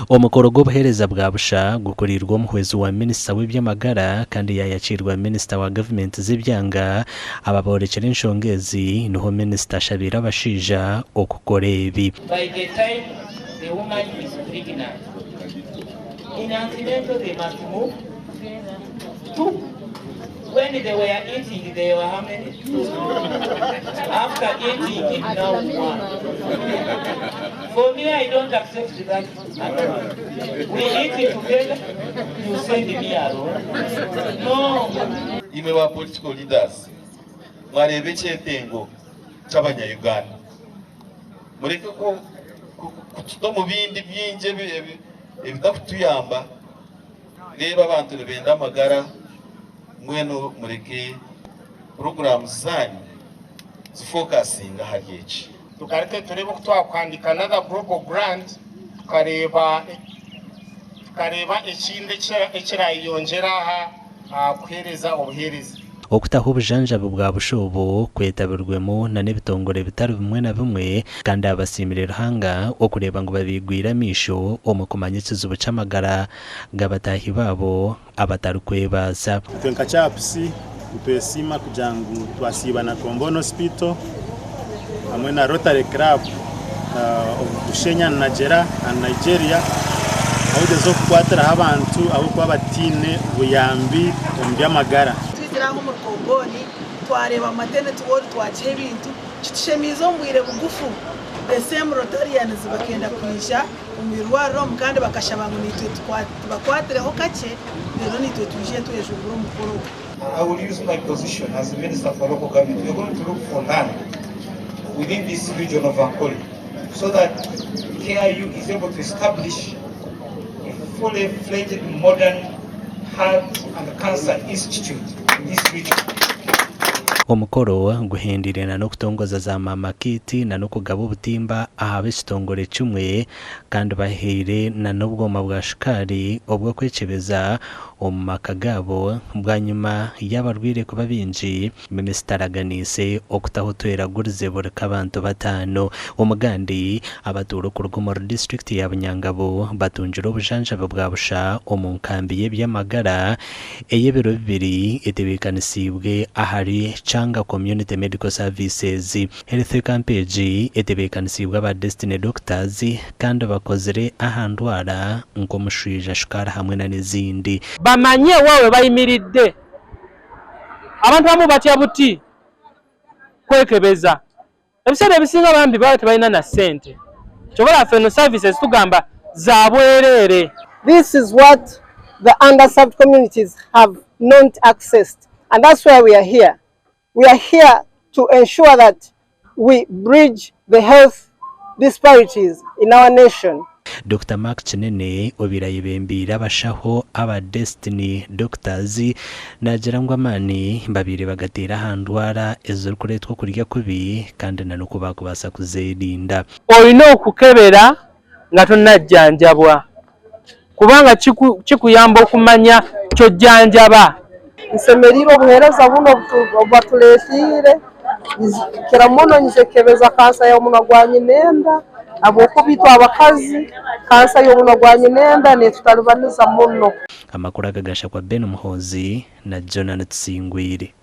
Omukoro gw'obuheereza bwa busha gukuriirwe omuhwezi wa minisita w'eby'amagara kandi yaayakiirwa minisita wa gavumenti z'ebyanga. Aba boorekire enshonga ezi niho minisita ashabiire abashaija okukora ebi. By the time the woman is pregnant in antenatal they must move to when they were eating they were how many? Two. After eating now one. For me I don't accept that at all. We eat together you send me alone. No. Imwe ba political leaders mwareeba ekyetengo ky'abanya Uganda mureke kututa omu bindi bingi ebitakutuyamba reeba abantu nibenda amagara mbwenu mureke puroguraamu zaanyu zifokasinge ahari eki. Tugaruke tureebe oku twakuhandiika another global grant tukareeba tukareeba ekindi ekirayongyera aha kuheereza obuheereza. Okutaho obujanjabi bwa busha obu kwetabirwemu na n'ebitongore bitari bimwe na bimwe kandi aba basiimire Ruhanga okureeba ngu babaigwire amaisho omu kumanya ekizibu ky'amagara g'abataahi baabo abatarikwebaasa. Itwe nka CAPS nitwesiima kugira ngu twasiiba na Comboni Hospital hamwe na Rotary Club of Bushenya and Nagyera and Nigeria ahu tugyezeho kukwatiraho abantu ahabw'okuba bataine buyambi omu by'amagara. Twizire aha omuri Comboni twareeba maternity ward twagiha ebintu kitushemeize omu bwire bugufu the same Rotarians bakenda kwija omu irwariro omu kandi bakashaba ngu naitwe tubakwatireho kakye reero naitwe twije twejumbure omu mukoro ogu. I will use my position as the Minister for Local Government. We are going to look for land within this region of Ankole so that KIU is able to establish a fully fledged modern heart and cancer institute in this region. Omukoro guhendeire na n'okutongoza za Maama Kit na n'okugaba obutimba aha b'ekitongore kimwe kandi bahaire na n'obwoma bwa shukaari obw'okwekyebeza omu maka gaabo bwanyima y'abarwaire kuba baingi. Minisita araganiise okutaho otweragurize buri k'abantu bataano. Omugandi, abatuura okuruga omuri disiturikiti ya Bunyangabo batungire obujanjabi bwa busha omu nkambi y'eby'amagara ey'ebiro bibiri etebeekanisiibwe ahari Changa Community Medical Services. Health Camp egi etebeekanisiibwe aba Destiny Doctors kandi bakozire aha ndwara nk'omushwija, shukaari hamwe na n'ezindi. Bamanye wa we bayimiridde. Abantu abamu batya buti kwekebeza. Ebiseera ebisinga bambi baba tebalina na ssente. Kyova olaba ffe eno services tugamba za bwereere. This is what the underserved communities have not accessed and that's why we are here. We are here to ensure that we bridge the health disparities in our nation. Dokita Mark Kinene obaire ayebembeire abashaho aba Destiny Doctors naagira ngu amaani babaire bagateire aha ndwara ezirikureetwa okurya kubi kandi na n'oku baakubaasa kuzeerinda. Olina okukebera nga tonajjanjabwa kubanga kikuyamba okumanya ky'ojjanjaba. Nsemeriirwe obuheereza bunu obubatuletiire, kira muno nyije kukebeza kansa y'omunwa gwa nyinenda habwokuba itwe abakazi kansa y'omunwa gwa nyinenda netutalibaniza muno. Amakuru aga gashakwa Ben Muhoozi na Jonan Tusingwire.